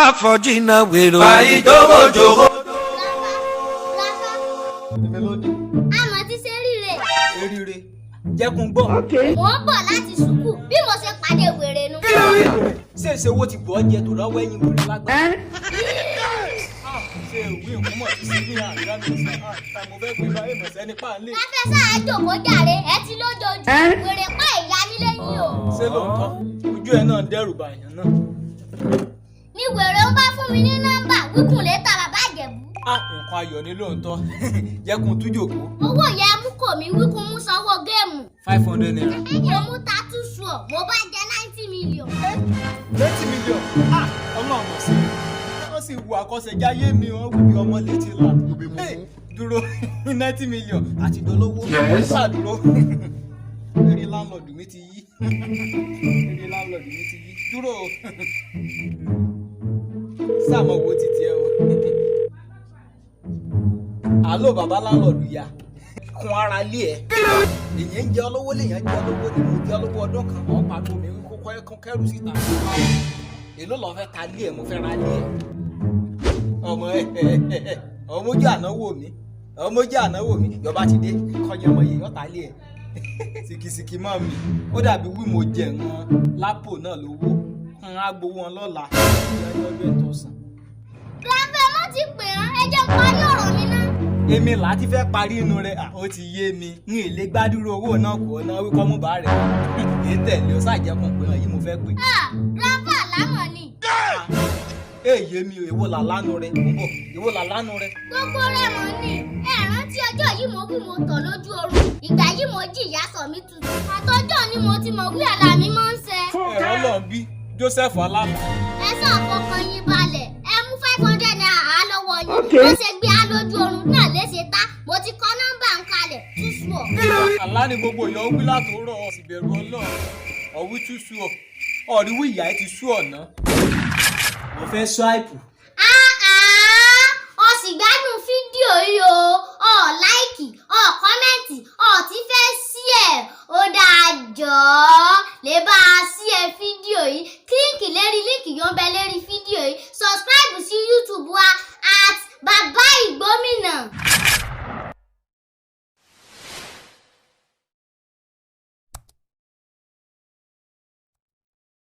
Àfọ̀jìnà wèrò. Àìjókòjókò. Rafa, Èmi ló dé. Àmọ́ ti ṣe ríre. Eríire jẹ́kun gbọ́. Mò ń bọ̀ láti sùkúù bí mo ṣe pàdé wèrè nu. Ṣé èsè owó ti bọ̀ ọ́ jẹ tó lọ́wọ́ ẹ̀yìn wèrè lágbára? Ṣé ìwé ìkúmọ̀ ti sí ní àríwá mi sàn án tá mo fẹ́ pè báyìí mọ̀ sẹ́ni páàlì. Láfẹ́ sáà jòkó jàre, ẹ ti lójoojú. Wèrè pa ìyá nílé yín o. Ṣé lóòótọ́ ojú ẹ̀ náà ń dẹ́rù bàyàn náà? Ní wèrè ń bá fún mi ní nọ́mbà wíkùn létà bàbá Ìjẹ̀bú. Á, nǹkan ayọ̀ ni lóòótọ́, jẹ́kun tújòkó. Owó yẹn mú kò mí wíkùn mú sanwó game. ₦500. Mo mú tattoo sùọ̀, mo bá jẹ 90 million. 90 million! Ah, ọlọ́run mọ̀ sí i, wọ́n sì wo àkọsẹ̀jáyé mi, wọ́n wù bí ọmọ létí là. Hey, dúró, 90 million àti dolówó ṣàdúró. Eré landlord mi ti yí, eré landlord mi ti yí. Dúró sáàmọ̀ wo ti tiẹ̀ o. Àlọ́ bàbá landlord yá kun ara lé ẹ. Èyàn ń jẹ olówó, lèyàn jẹ olówó ni mo jẹ olówó ọdún kan. Ọ̀ pariwo mi kó kó kẹrù síta. Èló lọ fẹ́ ta lé ẹ? Mo fẹ́ ra lé ẹ. Ọmọ ẹ, ọmọ ojú ànáwó mi, ọmọ ojú ànáwó mi yọba ti dé kọjá ọmọ yìí yọta lé ẹ. Sìkìsìkì mọ́ mi, ó dàbí wí mo jẹ wọn lápò náà lówó ń á gbowó wọn lọ́la ìyá ọdún ẹ̀ tó sàn. Grandpa, mo ti pè án, ẹ jẹ́ n parí ọ̀rọ̀ mi ná. Èmi là á ti fẹ́ parí inú rẹ̀. À, ó ti yé mi, n ì lè gbádùrú owó náà kò ná wíkọ́ mú bá rẹ̀ èyí tẹ̀lé o. Ṣàjẹkùn pé hàn yìí mo fẹ́ pè. Ah, grandpa, lámọ̀ ni. Èyí mi ò, èwo là lánú rẹ̀? Mo ń bọ̀, èwo là lánú rẹ̀? Gbogbo rẹ̀ mọ̀ ni. Ẹ rántí ọjọ́ yìí mo wí mo tọ̀ lójú oorun. Ìgbà yìí mo jí ìyá sọ mi tutù. Àtọjọ́ ni mo ti mọ̀ wí àlá mi máa ń ṣẹ. Ẹ̀rọ lọ bí Joseph Alámọ̀. Ẹ sàn fọkàn yín balẹ̀. Ẹ mú ₦500 á lọ́wọ́ yín. Bó ṣe gbé á lójú oorun náà léṣe tá. Mo ti kọ nọ́mbà ń kalẹ̀ túṣu ọ̀. Àlá ni gbogbo ìyọ̀ wí látòórọ̀, ìbẹ̀rù Ọlọ́run ọ̀wí túṣu ọ̀ ọ̀ríwí ìyá ẹ ti sú ọ̀nà. Mo fẹ́ swipe. Ah, ọ sì gbádùn fídíò yìí o, ọ like, ọ comment, ọ ti fẹ́ sí ẹ̀. Ó dáa, jọ̀ọ́, lè bá a sí ẹ fídíò yìí. Click lérí link yóò ń bẹ lérí fídíò yìí. Subscribe sí YouTube wa.